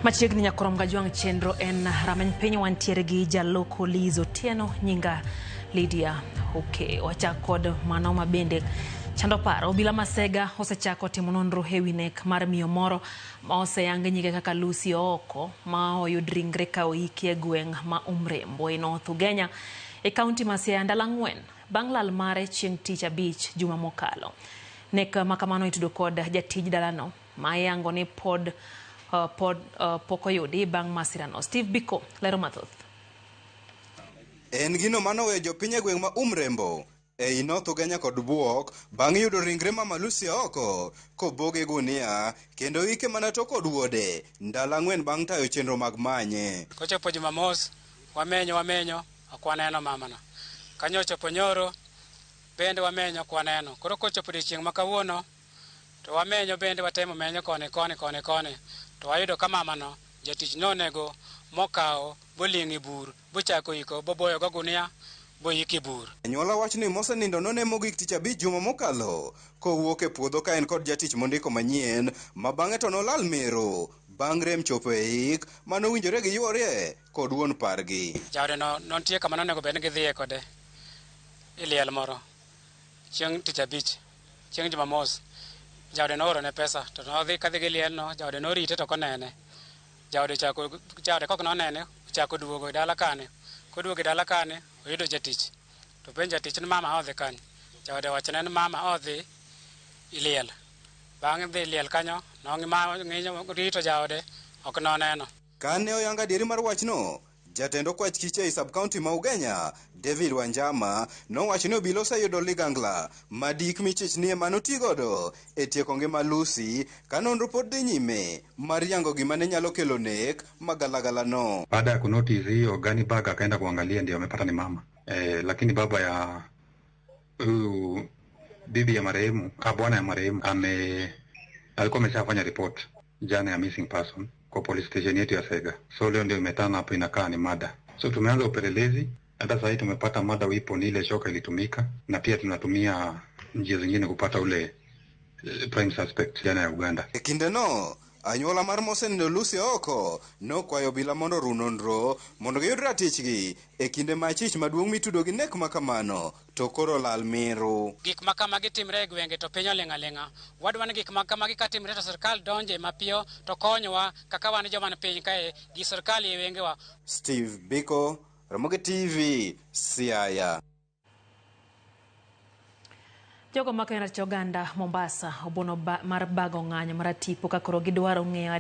Machiegni nyakorom gajwang' chenro en rameny piny wantiere gi jaloko Liz Otieno nyinga Lydia Oke. Wachak kod mano ma bende chando paro. Obila Masega osechako timo nonro e wi nek mar miyo moro ma oseyang nyinge kaka Lucy Ooko ma oyud ringre ka oiki e gweng' ma Umrembo e North Ugenya e kaunti ma Siaya ndalo 4 bang' lal mare chieng' tich abich juma mokalo. Nek ma kamano itudo kod jatij dalano ma iyango ni pod pod pok oyudi bang' masirano. Steve Biko lero mathoth. En gino manoweyo jopiny e gweng' ma Umrembo ei North Ugenya kod buok bang' yudo ringre mama Lucy oko koboge e gunia kendo ike mana tok od wuode ndalo 4 bang' tayo chenro mag manye. Kochopo Jumamos, wamenyo wamenyo, ok waneno mamano. Kanyo ochopo nyoro, bende wamenyo ok waneno. Koro kochopo odiochieng' ma kawuono, to wamenyo bende watemo menyo koni koni koni koni, to wayudo ka mamano jatich nonego mokawo boling'o e bur, bochako iko, boboyo go gunia, boyiko e bur. Anyuola wach ni mosenindo none mogik tich abich juma mokalo kowuok e puodho ka en kod jatich mondiko manyien ma bang'e to nolal mero bang' rem chopo e ik manowinjore giyuorie kod wuon pargi. Jaode no nontie kama nonego bed ni gidhiye kode e liel moro chieng' tich abich, chieng' Jumamos. Jaode noorone pesa to nodhi kadhi gi lielno, jaode norite to ok onene. Jaode ochako jaode kok nonene ochako duogo e dala kane. Koduogo e dala kane oyudo jatich. To penjo jatich ni mama odhi kanye. Jaode owachone ni mama odhi e liel. Bang' dhi liel kanyo nong'inyo rito jaode ok noneno. Kane oyang adieri mar wachno, jatend okwach kich ei sub-county ma Ugenya, David Wanjama, nowacho ni obila oseyudo ligangla madik michich ni ema notigodo e tieko ngima Lucy ka nonro pod dhi nyime mar yango gima ne nyalo kelo nek magalagala no. Baada ya kunotice hiyo gunny bag akaenda kuangalia, ndio amepata ni mama lakini baba ya huyu bibi ya marehemu, bwana ya marehemu alikuwa ameshafanya report jana ya missing person kwa police station yetu ya Sega. So leo ndio imetana hapo, inakaa ni mada. So tumeanza upelelezi, hata sasa tumepata mada weapon ile shoka ilitumika, na pia tunatumia njia zingine kupata ule prime suspect jana ya Uganda. E kindeno, anyuola mar mosenindo Lucy Ooko nokwayo obila mondo oru nonro mondo giyud ratichgi e kinde ma chich maduong' mitudo gi nek makamano to koro lal miru. Gik ma kamagi timre e gwenge to piny oling' aling'a. Wadwa ni gik ma kamagi katimre to sirkal donje mapiyo to konyowa kaka wan joma ni piny kae gi sirkal e wengewa. Steve Biko, Ramogi TV, Siaya. Jogo makeyo rach oganda Mombasa obuono mar bago ng'anyo mar tipo ka koro gidwaro ng'eyo